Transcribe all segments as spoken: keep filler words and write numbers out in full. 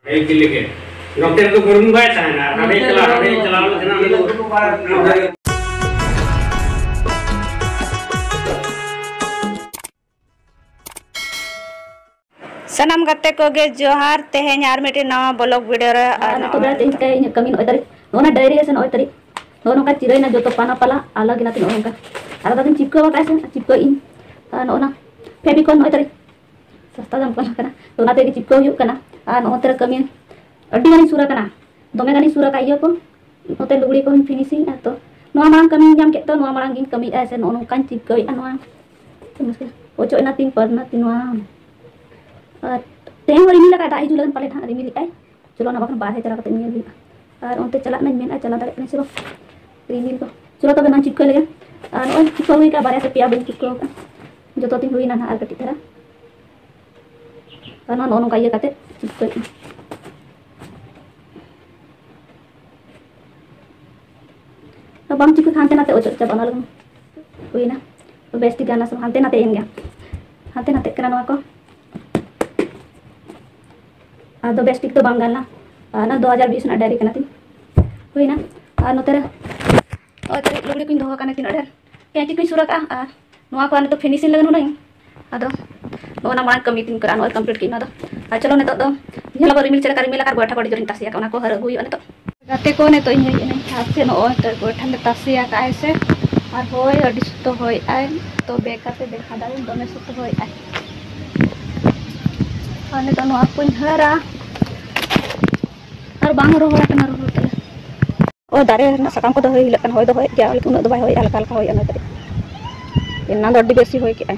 ᱮᱠ ᱫᱤᱞ ᱞᱮᱠᱟ᱾ ᱱᱚᱛᱮ ᱨᱮᱫᱚ ᱜᱚᱨᱢᱤ ᱵᱟᱭ ᱛᱟᱦᱮᱱᱟ, ᱟᱨ ᱦᱟᱸᱰᱮ ᱪᱟᱞᱟᱣ, ᱦᱟᱸᱰᱮ ᱪᱟᱞᱟᱣ ᱞᱮᱠᱷᱟᱱ ᱚᱸᱰᱮ ᱫᱚ ᱥᱟᱱᱟᱢ ᱜᱟᱛᱮ ᱠᱚᱜᱮ ᱡᱚᱦᱟᱨ᱾ ᱛᱮᱦᱮᱧ ᱟᱨ ᱢᱤᱫᱴᱮᱱ ᱱᱟᱣᱟ ᱵᱞᱚᱜ ᱵᱷᱤᱰᱤᱭᱳ ᱨᱮ ᱟᱨ ᱟᱨ ᱱᱤᱛᱚᱜ ᱵᱮᱲᱟ ᱛᱮᱦᱮᱧ ᱪᱤᱠᱟᱹᱭᱟ, ᱤᱧᱟᱹᱜ ᱠᱟᱹᱢᱤ ᱱᱚᱜᱼᱚᱭ ᱛᱟᱹᱨᱤᱠᱷ, ᱱᱚᱜᱼᱚ ᱱᱟ ᱰᱟᱭᱨᱤ ᱨᱮ ᱥᱮ ᱱᱚᱜᱼᱚᱭ ᱛᱟᱹᱨᱤᱠᱷ, ᱱᱚᱜᱼᱚ ᱱᱚᱝᱠᱟ ᱪᱤᱨᱟᱹᱭᱮᱱᱟ ᱡᱚᱛᱚ ᱯᱟᱱᱟ ᱯᱟᱞᱟ ᱟᱞᱟᱜᱽ ᱮᱱᱟ, ᱱᱚᱜᱼᱚ ᱱᱚᱝᱠᱟ᱾ ᱟᱨ ᱫᱟᱫᱟᱧ ᱪᱤᱯᱠᱟᱹᱣ ᱟᱠᱟᱫᱼᱟ ᱥᱮ ᱪᱤᱯᱠᱟᱹᱣ ᱤᱧ, ᱟᱨ ᱱᱚᱜᱼᱚ ᱱᱟ ᱯᱷᱮᱵᱤᱠᱚᱞ ᱱᱚᱜᱼᱚᱭ ᱛᱟᱹᱨᱤᱠᱷ ᱥᱚᱥᱛᱟ ᱫᱟᱢ ᱠᱚ ᱠᱟᱱᱟ, ᱛᱚ ᱚᱱᱟ ᱛᱮᱜᱮ ᱪᱤᱯᱠᱟᱹᱣ ᱦᱩᱭᱩᱜ ᱠᱟᱱᱟ᱾ ᱟᱨ ᱱᱚᱜᱼᱚ ᱱᱚᱛᱮ ᱨᱮ ᱠᱟᱹᱢᱤ ᱟᱹᱰᱤ ᱜᱟᱱᱤᱧ ᱥᱩᱨ ᱟᱠᱟᱱᱟ, ᱫᱚᱢᱮ ᱜᱟᱱᱤᱧ ᱥᱩᱨ ᱟᱠᱟᱫ ᱤᱭᱟᱹ ᱠᱚ, ᱱᱚᱛᱮ ᱞᱩᱜᱽᱲᱤ ᱠᱚᱦᱚᱸᱧ ᱯᱷᱤᱱᱤᱥᱤᱝ ᱮᱫᱼᱟ᱾ ᱛᱚ ᱱᱚᱣᱟ ᱢᱟᱲᱟᱝ ᱠᱟᱹᱢᱤᱧ ᱧᱟᱢ ᱠᱮᱫ, ᱛᱚ ᱱᱚᱣᱟ ᱢᱟᱲᱟᱝ ᱜᱤᱧ ᱠᱟᱹᱢᱤᱭᱮᱫᱼᱟ ᱥᱮ ᱱᱚᱜᱼᱚ ᱱᱚᱝᱠᱟᱧ ᱪᱤᱯᱠᱟᱹᱣᱮᱫᱼᱟ, ᱱᱚᱣᱟ ᱚᱪᱚᱜ ᱮᱱᱟ ᱛᱤᱧ ᱯᱟᱨᱱᱟ ᱛᱤᱧ ᱱᱚᱣᱟ᱾ ᱟᱨ ᱛᱮᱦᱮᱧ ᱦᱚᱸ ᱨᱤᱢᱤᱞ ᱟᱠᱟᱫ, ᱫᱟᱜ ᱦᱤᱡᱩᱜ ᱞᱟᱹᱜᱤᱫ ᱯᱟᱞᱮ ᱱᱟᱦᱟᱜ ᱨᱤᱢᱤᱞᱮᱫᱼᱟᱭ᱾ ᱪᱚᱞᱚ ᱱᱟ ᱵᱟᱠᱷᱟᱱ ᱵᱟᱨᱦᱮ ᱪᱟᱞᱟᱣ ᱠᱟᱛᱮ ᱧᱮᱞ ᱦᱩᱭᱩᱜᱼᱟ᱾ ᱟᱨ ᱚᱱᱛᱮ ᱪᱟᱞᱟᱜ ᱢᱟᱧ ᱢᱮᱱᱮᱫᱼᱟ, ᱪᱟᱞᱟᱣ ᱫᱟᱲᱮᱭᱟᱜ ᱠᱟᱹᱱᱟᱹᱧ ᱥᱮ ᱵᱟᱝ? ᱨᱤᱢᱤᱞ ᱠᱚ᱾ ᱪᱚᱞᱚ ᱛᱚᱵᱮ ᱱᱚᱣᱟᱧ ᱪᱤᱯᱠᱟᱹ ᱞᱮᱜᱮ᱾ ᱟᱨ ᱱᱚᱜᱼᱚᱭ ᱪᱤᱯᱠᱟᱹ ᱦᱩᱭ ᱠᱟᱜᱼᱟ, ᱵᱟᱨᱭᱟ ᱥᱮ ᱯᱮᱭᱟ ᱵᱟᱹᱧ ᱪᱤᱯᱠᱟᱹ ᱟᱠᱟᱫᱼᱟ᱾ ᱡᱚᱛᱚ ᱛᱤᱧ ᱦᱩᱭᱱᱟ ᱱᱟᱦᱟᱜ ᱟᱨ ᱠᱟᱹᱴᱤᱡ ᱫᱷᱟᱨᱟ᱾ ᱟᱨ ᱱᱚᱣᱟ ᱱᱚᱜᱼᱚ ᱱᱚᱝᱠᱟ ᱤᱭᱟᱹ ᱠᱟᱛᱮ ᱪᱤᱯᱠᱟᱹ᱾ ᱵᱟᱝ ᱪᱤᱯᱠᱟᱹ ᱠᱷᱟᱱ ᱦᱟᱱᱛᱮ ᱱᱟᱛᱮ ᱚᱪᱚᱜ ᱪᱟᱵᱟᱜᱼᱟ, ᱚᱱᱟ ᱞᱟᱹᱜᱤᱫ ᱦᱩᱭᱱᱟ᱾ ᱵᱮᱥ ᱴᱷᱤᱠ ᱜᱟᱱ ᱦᱟᱱᱛᱮ ᱱᱟᱛᱮ ᱮᱱ ᱜᱮ, ᱦᱟᱱᱛᱮ ᱱᱟᱛᱮᱜ ᱠᱟᱱᱟ ᱱᱚᱣᱟ ᱠᱚ᱾ ᱟᱫᱚ ᱵᱮᱥ ᱴᱷᱤᱠ ᱫᱚ ᱵᱟᱝ ᱜᱟᱱ ᱞᱮᱱᱟ᱾ ᱟᱨ ᱚᱱᱟ ᱫᱩ ᱦᱟᱡᱟᱨ ᱵᱤᱥ ᱨᱮᱱᱟᱜ ᱰᱟᱭᱨᱤ ᱠᱟᱱᱟ ᱛᱤᱧ᱾ ᱦᱩᱭᱱᱟ᱾ ᱟᱨ ᱱᱚᱛᱮ ᱨᱮ ᱱᱚᱜᱼᱚᱭ ᱛᱚ ᱞᱩᱜᱽᱲᱤ ᱠᱚᱧ ᱫᱚᱦᱚ ᱟᱠᱟᱫᱼᱟ ᱛᱤᱱᱟᱹᱜ ᱰᱷᱮᱨ᱾ ᱠᱮᱸᱪᱤ ᱠᱚᱧ ᱥᱩᱨ ᱟᱠᱟᱫᱼᱟ ᱟᱨ ᱱᱚᱣᱟ ᱠᱚ ᱱᱤᱛᱚᱜ ᱯᱷᱤᱱᱤᱥᱤᱝ ᱞᱟᱹᱜᱤᱫ ᱦᱩᱱᱟᱹᱝ᱾ ᱟᱫᱚ ᱱᱚᱜᱼᱚ ᱱᱟ ᱢᱟᱲᱟᱝ ᱠᱟᱹᱢᱤ ᱛᱤᱧ ᱠᱚᱨᱟᱣ, ᱱᱚᱜᱼᱚᱭ ᱠᱚᱢᱯᱞᱤᱴ ᱠᱮᱫ ᱱᱚᱣᱟ ᱫᱚ᱾ ᱟᱨ ᱪᱚᱞᱚ ᱱᱤᱛᱚᱜ ᱫᱚ ᱧᱮᱞ ᱟᱵᱚ ᱨᱤᱢᱤᱞ ᱪᱮᱫ ᱞᱮᱠᱟ ᱨᱤᱢᱤᱞ ᱟᱠᱟᱫ, ᱜᱚᱭᱴᱷᱟ ᱠᱚ ᱟᱹᱰᱤ ᱡᱳᱨᱤᱧ ᱛᱟᱥᱮ ᱟᱠᱟᱫ, ᱚᱱᱟ ᱠᱚ ᱦᱟᱹᱨ ᱟᱹᱜᱩ ᱦᱩᱭᱩᱜᱼᱟ ᱱᱤᱛᱚᱜ᱾ ᱜᱟᱛᱮ ᱠᱚ, ᱱᱤᱛᱚᱜ ᱤᱧ ᱦᱮᱡ ᱮᱱᱟᱹᱧ ᱪᱷᱟᱫᱽ ᱥᱮᱫ᱾ ᱱᱚᱜᱼᱚᱭ ᱛᱚ ᱜᱚᱭᱴᱷᱟ ᱞᱮ ᱛᱟᱥᱮ ᱟᱠᱟᱫᱼᱟᱭ ᱥᱮ, ᱟᱨ ᱦᱚᱭ ᱟᱹᱰᱤ ᱥᱚᱠᱛᱚ ᱦᱚᱭᱮᱜᱼᱟᱭ᱾ ᱛᱚ ᱵᱮᱜᱽ ᱠᱟᱛᱮ ᱫᱮᱠᱷᱟ ᱫᱟᱞᱤᱧ, ᱫᱚᱢᱮ ᱥᱚᱠᱛᱚ ᱦᱚᱭᱮᱜᱼᱟᱭ᱾ ᱟᱨ ᱱᱤᱛᱚᱜ ᱱᱚᱣᱟ ᱠᱚᱧ ᱦᱟᱹᱨᱟ, ᱟᱨ ᱵᱟᱝ ᱨᱚᱦᱚᱲ ᱟᱠᱟᱱᱟ ᱨᱚᱦᱚᱲ ᱛᱮ᱾ ᱳ, ᱫᱟᱨᱮ ᱨᱮᱱᱟᱜ ᱥᱟᱠᱟᱢ ᱠᱚᱫᱚ ᱦᱚᱭ ᱦᱤᱞᱟᱹᱜ ᱠᱟᱱᱟ, ᱦᱚᱭ ᱫᱚ ᱦᱚᱭᱮᱫ ᱜᱮᱭᱟ, ᱞᱮᱠᱤᱱ ᱩᱱᱟᱹᱜ ᱫᱚ ᱵᱟᱭ ᱦᱚᱭᱮᱫᱼᱟ, ᱦᱟᱞᱠᱟ ᱦᱟᱞᱠᱟ ᱦᱚᱭᱮᱫᱼᱟ ᱱᱚᱛᱮ ᱨᱮ᱾ ᱮᱱᱟᱝ ᱫᱚ ᱟᱹᱰᱤ ᱵᱮᱥ ᱦᱚᱭ ᱠᱮᱫᱼᱟᱭ,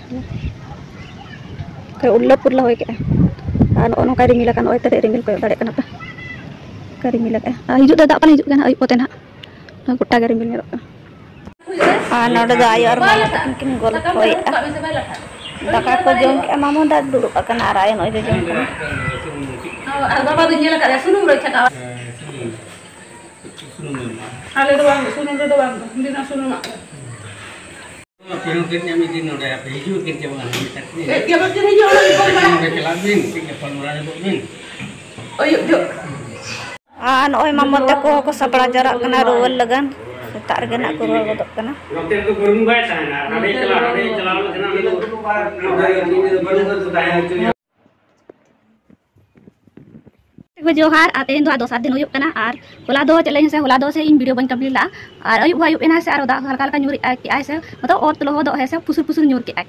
ᱠᱷᱟᱹᱞᱤ ᱩᱨᱞᱟᱹ ᱯᱩᱨᱞᱟᱹ ᱦᱚᱭ ᱠᱮᱫᱼᱟᱭ᱾ ᱟᱨ ᱱᱚᱜᱼᱚ ᱱᱚᱝᱠᱟᱭ ᱨᱤᱢᱤᱞ ᱟᱠᱟᱱ, ᱱᱚᱜᱼᱚᱭ ᱛᱟᱞᱮ ᱨᱤᱢᱤᱞ ᱠᱚᱭᱚᱜ ᱫᱟᱲᱮᱭᱟᱜ ᱠᱟᱱᱟ ᱯᱮ, ᱚᱱᱠᱟ ᱨᱤᱢᱤᱞ ᱟᱠᱟᱫᱼᱟᱭ᱾ ᱟᱨ ᱦᱤᱡᱩᱜ ᱫᱚ ᱫᱟᱜ ᱯᱟᱞᱮ ᱦᱤᱡᱩᱜ ᱠᱟᱱᱟ ᱟᱹᱭᱩᱵ ᱠᱚᱛᱮ ᱱᱟᱦᱟᱜ, ᱜᱚᱴᱟ ᱜᱮ ᱨᱤᱢᱤᱞ ᱧᱮᱞᱚᱜ ᱠᱟᱱᱟ᱾ ᱟᱨ ᱱᱚᱰᱮ ᱫᱚ ᱟᱭᱳ ᱟᱨ ᱢᱟᱢᱟ ᱛᱟᱹᱠᱤᱱ ᱠᱤᱱ ᱜᱚᱞᱯᱷᱚᱭᱮᱫᱼᱟ᱾ ᱫᱟᱠᱟ ᱠᱚ ᱡᱚᱢ ᱠᱮᱫᱼᱟ, ᱢᱟᱢᱟ ᱫᱚ ᱫᱩᱲᱩᱵ ᱟᱠᱟᱱᱟ ᱟᱨ ᱟᱭᱳ ᱱᱚᱜᱼᱚᱭ ᱡᱚᱡᱚᱢ ᱠᱟᱱᱟ᱾ ᱟᱨ ᱵᱟᱵᱟ ᱫᱚᱧ ᱧᱮᱞ ᱟᱠᱟᱫ ᱥᱩᱱᱩᱢ ᱨᱮ ᱪᱷᱟᱠᱟᱣ᱾ ᱥᱩᱱᱩᱢ ᱮᱢᱟ᱾ ᱟᱞᱮ ᱫᱚ ᱵᱟᱝ, ᱥᱩᱱᱩᱢ ᱨᱮᱫᱚ ᱵᱟᱝ, ᱵᱤᱱᱟᱹ ᱥᱩᱱᱩᱢᱟᱜ ᱜᱮ᱾ ᱟᱯᱮ ᱦᱚᱸ ᱠᱟᱹᱡ ᱧᱟᱢ ᱤᱫᱤ ᱱᱚᱰᱮ, ᱟᱯᱮ ᱦᱤᱡᱩᱜ ᱠᱤᱱ ᱪᱮ ᱵᱟᱝ? ᱢᱮᱛᱟ ᱠᱤᱱ᱾ ᱪᱮᱫ ᱜᱮ ᱵᱟᱹᱠᱤᱱ ᱦᱤᱡᱩᱜᱼᱟ, ᱚᱱᱟ ᱜᱮ ᱠᱚᱞ ᱵᱟᱲᱟ᱾ ᱱᱚᱰᱮ ᱪᱟᱞᱟᱜ ᱵᱤᱱ, ᱠᱟᱹᱡ ᱜᱟᱯᱟᱞ ᱢᱟᱨᱟᱣ ᱧᱚᱜᱚᱜ ᱵᱤᱱ᱾ ᱟᱹᱭᱩᱵ ᱡᱚᱜ᱾ ᱟᱨ ᱱᱚᱜᱼᱚᱭ ᱢᱟᱢᱚ ᱛᱟᱠᱚ ᱠᱚ ᱥᱟᱯᱲᱟᱣ ᱡᱟᱣᱨᱟᱜ ᱠᱟᱱᱟ ᱨᱩᱣᱟᱹᱲ ᱞᱟᱹᱜᱤᱫ᱾ ᱥᱮᱛᱟᱜ ᱨᱮᱜᱮ ᱱᱟᱜ ᱠᱚ ᱨᱩᱣᱟᱹᱲ ᱜᱚᱫᱚᱜ ᱠᱟᱱᱟ᱾ ᱱᱚᱛᱮ ᱨᱮᱫᱚ ᱵᱩᱨᱩᱢ ᱵᱟᱭ ᱛᱟᱦᱮᱱᱟ, ᱦᱟᱸᱰᱮ ᱪᱟᱞᱟᱣ, ᱦᱟᱸᱰᱮ ᱪᱟᱞᱟᱣ ᱞᱮᱠᱷᱟᱱ ᱚᱸᱰᱮ ᱫᱚ ᱵᱩᱨᱩᱢ ᱫᱚ ᱛᱟᱦᱮᱸ ᱦᱚᱪᱚᱭᱟ᱾ ᱡᱚᱦᱟᱨ, ᱟᱨ ᱛᱮᱦᱮᱧ ᱫᱚ ᱦᱟᱸᱜ ᱫᱚᱥᱟᱨ ᱫᱤᱱ ᱦᱩᱭᱩᱜ ᱠᱟᱱᱟ᱾ ᱟᱨ ᱦᱚᱞᱟ ᱫᱚ ᱪᱮᱫ ᱞᱟᱹᱭ ᱢᱮᱥᱮ, ᱦᱚᱞᱟ ᱫᱚ ᱥᱮ ᱤᱧ video ᱵᱟᱹᱧ complete ᱞᱟᱜᱼᱟ᱾ ᱟᱨ ᱟᱹᱭᱩᱵ ᱦᱚᱸ ᱟᱹᱭᱩᱵ ᱮᱱᱟ ᱥᱮ, ᱟᱨ ᱫᱟᱜ ᱦᱟᱞᱠᱟ ᱦᱟᱞᱠᱟ ᱧᱩᱨ ᱠᱮᱜᱼᱟᱭ ᱥᱮ, ᱢᱚᱛᱞᱚᱵ ᱚᱛ ᱞᱚᱦᱚᱫᱚᱜ ᱦᱮᱸ ᱥᱮ, ᱯᱩᱥᱩᱨ ᱯᱩᱥᱩᱨ ᱧᱩᱨ ᱠᱮᱜᱼᱟᱭ᱾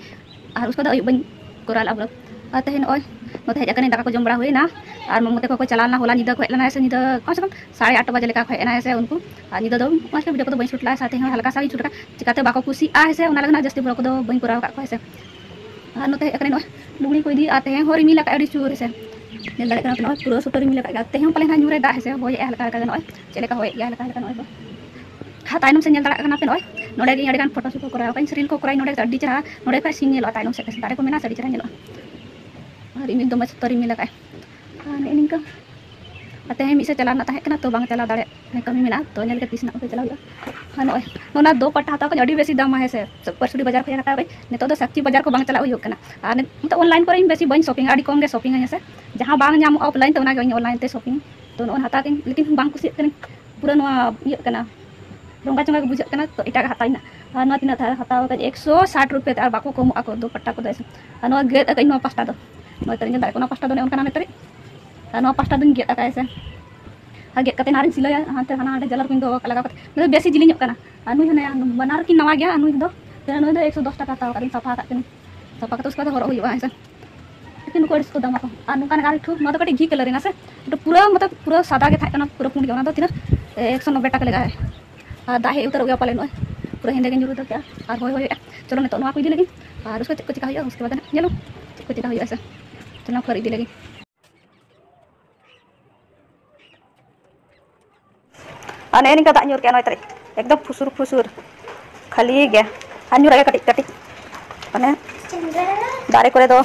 ᱟᱨ ᱩᱥᱠᱮ ᱵᱟᱫ ᱟᱹᱭᱩᱵ ᱵᱟᱹᱧ ᱠᱚᱨᱟᱣ ᱞᱟᱜᱼᱟ vlog᱾ ᱟᱨ ᱛᱮᱦᱮᱧ ᱱᱚᱜᱼᱚᱭ ᱱᱚᱛᱮ ᱦᱮᱡ ᱟᱠᱟᱱᱟᱹᱧ, ᱫᱟᱠᱟ ᱠᱚ ᱡᱚᱢ ᱵᱟᱲᱟ ᱦᱩᱭᱱᱟ᱾ ᱟᱨ ᱢᱟᱢᱚ ᱛᱟᱠᱚ ᱠᱚ ᱪᱟᱞᱟᱣ ᱞᱮᱱᱟ, ᱦᱚᱞᱟ ᱧᱤᱫᱟᱹ ᱠᱚ ᱦᱮᱡ ᱞᱮᱱᱟ ᱥᱮ, ᱧᱤᱫᱟᱹ ᱠᱚᱢ ᱥᱮ ᱠᱚᱢ ᱥᱟᱲᱮ ᱟᱴ ᱵᱟᱡᱮ ᱞᱮᱠᱟ ᱠᱚ ᱦᱮᱡ ᱮᱱᱟ ᱥᱮ ᱩᱱᱠᱩ᱾ ᱟᱨ ᱧᱤᱫᱟᱹ ᱫᱚ ᱚᱱᱟ video ᱠᱚᱫᱚ ᱵᱟᱹᱧ shoot ᱞᱟᱜᱼᱟ, ᱥᱟᱶᱛᱮ ᱦᱚᱸ ᱦᱟᱞᱠᱟ ᱥᱟ ᱜᱤᱧ shoot ᱠᱟᱜᱼᱟ, ᱪᱤᱠᱟᱹᱛᱮ ᱵᱟᱠᱚ ᱠᱩᱥᱤᱜᱼᱟ ᱦᱮᱸ ᱥᱮ, ᱚᱱᱟ ᱞᱟᱹᱜᱤᱫ ᱡᱟᱹᱥᱛᱤ vlog ᱠᱚᱫᱚ ᱵᱟᱹᱧ ᱠᱚᱨᱟᱣ ᱟᱠᱟᱫ ᱠᱚᱣᱟ ᱦᱮᱸ ᱥᱮ᱾ ᱟᱨ ᱱᱚᱛᱮ ᱦᱮᱡ ᱟᱠᱟᱱᱟᱹᱧ ᱱᱚᱜᱼᱚᱭ ᱞᱩᱜᱽᱲᱤ ᱠᱚ ᱤᱫᱤ, ᱟᱨ ᱛᱮᱦᱮᱧ ᱦᱚᱸ ᱨᱤᱢᱤᱞ ᱟᱠᱟᱫ ᱟᱹᱰᱤ ᱡᱳᱨ ᱦᱮᱸ ᱥᱮ, ᱧᱮᱞ ᱫᱟᱲᱮᱭᱟᱜ ᱠᱟᱱᱟ ᱯᱮ ᱱᱚᱜᱼᱚᱭ ᱯᱩᱨᱟᱹ ᱥᱩᱫᱷᱟᱹ ᱨᱤᱢᱤᱞ ᱟᱠᱟᱫ ᱜᱮᱭᱟ᱾ ᱛᱮᱦᱮᱧ ᱦᱚᱸ ᱯᱟᱞᱮ ᱱᱟᱦᱟᱜ ᱧᱩᱨᱮ ᱫᱟᱜ ᱦᱮᱸ ᱥᱮ, ᱦᱚᱭᱮᱜᱼᱟᱭ ᱦᱟᱞᱠᱟ ᱦᱟᱞᱠᱟ ᱜᱮ, ᱱᱚᱜᱼᱚᱭ ᱪᱮᱫ ᱞᱮᱠᱟ ᱦᱚᱭᱮᱫ ᱜᱮᱭᱟ ᱦᱟᱞᱠᱟ ᱦᱟᱞᱠᱟ ᱱᱚᱜᱼᱚᱭ ᱫᱚ᱾ ᱦᱟᱸ, ᱛᱟᱭᱱᱚᱢ ᱥᱮᱫ ᱧᱮᱞ ᱫᱟᱲᱮᱭᱟᱜ ᱠᱟᱱᱟ ᱯᱮ ᱱᱚᱜᱼᱚᱭ ᱱᱚᱰᱮ ᱜᱮ ᱤᱧ ᱟᱹᱰᱤ ᱜᱟᱱ photo shoot ᱠᱚ ᱠᱚᱨᱟᱣ ᱟᱠᱟᱫᱟᱹᱧ, reel ᱠᱚ ᱠᱚᱨᱟᱣ ᱱᱚᱰᱮ ᱟᱹᱰᱤ ᱪᱮᱦᱨᱟ, ᱱᱚᱰᱮ ᱠᱷᱚᱱ scene ᱧᱮᱞᱚᱜᱼᱟ ᱛᱟᱭᱱᱚᱢ ᱥᱮᱫ ᱫᱟᱨᱮ ᱠᱚ ᱢᱮᱱᱟᱜᱼᱟ ᱥᱮ ᱟᱹᱰᱤ ᱪᱮᱦᱨᱟ ᱧᱮᱞᱚᱜᱼᱟ᱾ ᱟᱨ ᱨᱤᱢᱤᱞ ᱫᱚᱢᱮ ᱥᱚᱠᱛᱚ ᱨᱤᱢᱤᱞ ᱟᱠᱟᱫᱼᱟᱭ᱾ ᱟᱨ ᱱᱮᱜᱼᱮ ᱱᱤᱝᱠᱟᱹ᱾ ᱟᱨ ᱛᱮᱦᱮᱧ ᱢᱤᱫ ᱥᱮᱫ ᱪᱟᱞᱟᱣ ᱨᱮᱱᱟᱜ ᱛᱟᱦᱮᱸ ᱠᱟᱱᱟ, ᱛᱚ ᱵᱟᱝ ᱪᱟᱞᱟᱣ ᱫᱟᱲᱮᱭᱟᱜ ᱠᱟᱹᱢᱤ ᱢᱮᱱᱟᱜᱼᱟ, ᱛᱚ ᱧᱮᱞ ᱠᱟᱛᱮ ᱛᱤᱥ ᱱᱟᱜ ᱠᱚᱛᱮ ᱪᱟᱞᱟᱣ ᱦᱩᱭᱩᱜᱼᱟ᱾ ᱟᱨ ᱱᱚᱜᱼᱚᱭ ᱱᱚᱣᱟ ᱫᱚ ᱯᱟᱴᱟ ᱦᱟᱛᱟᱣ ᱠᱟᱹᱧ ᱟᱹᱰᱤ ᱵᱮᱥᱤ ᱫᱟᱢᱟ ᱦᱮᱸ ᱥᱮ, ᱯᱟᱹᱨᱥᱩᱰᱤ ᱵᱟᱡᱟᱨ ᱠᱷᱚᱱ ᱦᱟᱛᱟᱣ ᱠᱟᱹᱧ᱾ ᱱᱤᱛᱚᱜ ᱫᱚ ᱥᱟᱠᱪᱤ ᱵᱟᱡᱟᱨ ᱠᱚ ᱵᱟᱝ ᱪᱟᱞᱟᱜ ᱦᱩᱭᱩᱜ ᱠᱟᱱᱟ᱾ ᱟᱨ ᱱᱤᱛ-, ᱱᱤᱛᱚᱜ online ᱠᱚᱨᱮ ᱤᱧ ᱵᱮᱥᱤ ᱵᱟᱹᱧ shopping ᱟ, ᱟᱹᱰᱤ ᱠᱚᱢ ᱜᱮ shopping ᱟᱹᱧ ᱦᱮᱸ ᱥᱮ᱾ ᱡᱟᱦᱟᱸ ᱵᱟᱝ ᱧᱟᱢᱚᱜᱼᱟ offline ᱛᱮ, ᱚᱱᱟ ᱜᱮ ᱤᱧ online ᱛᱮ shopping᱾ ᱛᱚ ᱱᱚᱜᱼᱚᱭ ᱦᱟᱛᱟᱣ ᱠᱟᱹᱧ, ᱞᱮᱠᱤᱱ ᱵᱟᱝ ᱠᱩᱥᱤᱭᱟᱜ ᱠᱟᱹᱱᱟᱹᱧ, ᱯᱩᱨᱟᱹ ᱱᱚᱣᱟ ᱤᱭᱟᱹᱜ ᱠᱟᱱᱟ, ᱨᱚᱝᱜᱟ ᱪᱚᱝᱜᱟ ᱜᱮ ᱵᱩᱡᱷᱟᱹᱜ ᱠᱟᱱᱟ, ᱛᱚ ᱮᱴᱟᱜᱟᱜ ᱦᱟᱛᱟᱣ ᱤᱧ ᱱᱟᱜ᱾ ᱟᱨ ᱱᱚᱣᱟ ᱛᱤᱱᱟᱹᱜ ᱫᱷᱟᱣ ᱦᱟᱛᱟᱣ ᱠᱟᱹᱧ, ᱮᱠᱥᱚ ᱥᱟᱴ ᱨᱩᱯᱤᱭᱟ ᱛᱮ, ᱟᱨ ᱵᱟᱠᱚ ᱠᱚᱢᱚᱜ ᱟᱠᱚ ᱫᱩᱯᱟᱴᱴᱟ ᱠᱚᱫᱚ ᱦᱮᱸ ᱥᱮ᱾ ᱟᱨ ᱱᱚᱣᱟ ᱜᱮᱫ ᱟᱠᱟᱫ ᱤᱧ ᱱᱚᱣᱟ ᱯᱟᱥᱴᱟ ᱫᱚ, ᱱᱚᱣᱟ ᱛᱟᱹᱨᱤᱡ ᱧᱮᱞ ᱫᱟᱲᱮᱭᱟᱜ ᱠᱟᱱᱟ, ᱚᱱᱟ ᱯᱟᱥᱴᱟ ᱫᱚ ᱱᱚᱜᱼᱚ ᱱᱚᱝᱠᱟᱱᱟ ᱱᱤᱛ ᱛᱟᱹᱨᱤᱡ᱾ ᱟᱨ ᱱᱚᱣᱟ ᱯᱟᱥᱴᱟ ᱫᱚᱧ ᱜᱮᱫ ᱟᱠᱟᱫᱼᱟ ᱥᱮ᱾ ᱟᱨ ᱜᱮᱫ ᱠᱟᱛᱮ ᱱᱟᱦᱟᱜ ᱤᱧ ᱥᱤᱞᱟᱹᱭᱟ, ᱦᱟᱱᱛᱮ ᱦᱟᱱᱟ ᱦᱟᱸᱰᱮ ᱡᱟᱞᱟᱨ ᱠᱚᱧ ᱫᱚᱦᱚ ᱠᱟᱜᱼᱟ ᱞᱟᱜᱟᱣ ᱠᱟᱛᱮ᱾ ᱱᱩᱭ ᱫᱚ ᱵᱮᱥᱤ ᱡᱤᱞᱤᱧᱚᱜ ᱠᱟᱱᱟ᱾ ᱟᱨ ᱱᱩᱭ ᱦᱚᱸ ᱱᱟᱭᱟ, ᱵᱟᱱᱟᱨ ᱠᱤᱱ ᱱᱟᱣᱟ ᱜᱮᱭᱟ᱾ ᱟᱨ ᱱᱩᱭ ᱫᱚ, ᱱᱩᱭ ᱫᱚ ᱮᱠᱥᱚ ᱫᱚᱥ ᱴᱟᱠᱟ ᱦᱟᱛᱟᱣ ᱠᱟᱫᱟᱧ, ᱥᱟᱯᱷᱟ ᱠᱟᱜ ᱠᱟᱹᱱᱟᱹᱧ᱾ ᱥᱟᱯᱷᱟ ᱠᱟᱛᱮ ᱩᱥᱠᱮ ᱵᱟᱫ ᱦᱚᱨᱚᱜ ᱦᱩᱭᱩᱜᱼᱟ, ᱦᱮᱸ ᱥᱮ᱾ ᱞᱮᱠᱤᱱ ᱱᱩᱠᱩ ᱟᱹᱰᱤ ᱥᱚᱠᱛᱚ ᱫᱟᱢᱟ ᱠᱚ᱾ ᱟᱨ ᱱᱚᱝᱠᱟᱱ ᱟᱨ ᱮᱠᱴᱩ, ᱱᱚᱣᱟ ᱫᱚ ᱠᱟᱹᱴᱤᱡ ᱜᱷᱤ ᱠᱟᱞᱟᱨ ᱮᱱᱟ ᱥᱮ, ᱮᱠᱴᱩ ᱯᱩᱨᱟᱹ ᱢᱚᱛᱞᱚᱵ ᱯᱩᱨᱟᱹ ᱥᱟᱫᱟ ᱜᱮ ᱛᱟᱦᱮᱸ ᱠᱟᱱᱟ, ᱯᱩᱨᱟᱹ ᱯᱩᱸᱰ ᱜᱮ᱾ ᱚᱱᱟ ᱫᱚ ᱛᱤᱱᱟᱹᱜ, ᱮᱠᱥᱚ ᱱᱚᱵᱵᱳᱭ ᱴᱟᱠᱟ ᱞᱟᱜᱟᱜᱼᱟ᱾ ᱟᱨ ᱫᱟᱜ ᱦᱮᱡ ᱩᱛᱟᱹᱨᱚᱜ ᱜᱮᱭᱟ ᱯᱟᱞᱮ, ᱱᱚᱜᱼᱚᱭ ᱯᱩᱨᱟᱹ ᱦᱮᱸᱫᱮ ᱜᱮ ᱧᱩᱨᱩ ᱩᱛᱟᱹᱨ ᱠᱮᱜᱼᱟ᱾ ᱟᱨ ᱦᱚᱭ ᱦᱚᱭᱮᱜᱼᱟ᱾ ᱪᱚᱞᱚ ᱱᱤᱛᱚᱜ ᱱᱚᱣᱟ ᱠᱚ ᱤᱫᱤ ᱞᱮᱜᱤᱧ, ᱟᱨ ᱩᱥᱠᱮ ᱪᱮᱫ ᱠᱚ ᱪᱮᱠᱟ ᱦᱩᱭᱩᱜᱼᱟ, ᱩᱥᱠᱮ ᱵᱟᱫ ᱧᱮᱞᱚᱜ ᱪᱮᱫ ᱠᱚ ᱪᱮᱠᱟ ᱦᱩᱭᱩᱜᱼᱟ ᱥᱮ᱾ ᱪᱚᱞᱚ ᱱᱚᱣᱟ ᱠᱚ ᱤᱫᱤ ᱞᱮᱜᱤᱧ᱾ ᱟᱨ ᱱᱮᱜᱼᱮ ᱱᱤᱝᱠᱟ ᱫᱟᱜ ᱧᱩᱨ ᱠᱮᱜᱼᱟ ᱱᱚᱭ ᱛᱟᱹᱨᱤᱠᱷ, ᱮᱠᱫᱚᱢ ᱯᱷᱩᱥᱩᱨ ᱯᱷᱩᱥᱩᱨ ᱠᱷᱟᱹᱞᱤ ᱜᱮ᱾ ᱟᱨ ᱧᱩᱨᱟᱜ ᱜᱮ ᱠᱟᱹᱴᱤᱡ ᱠᱟᱹᱴᱤᱡ, ᱢᱟᱱᱮ ᱫᱟᱨᱮ ᱠᱚᱨᱮ ᱫᱚ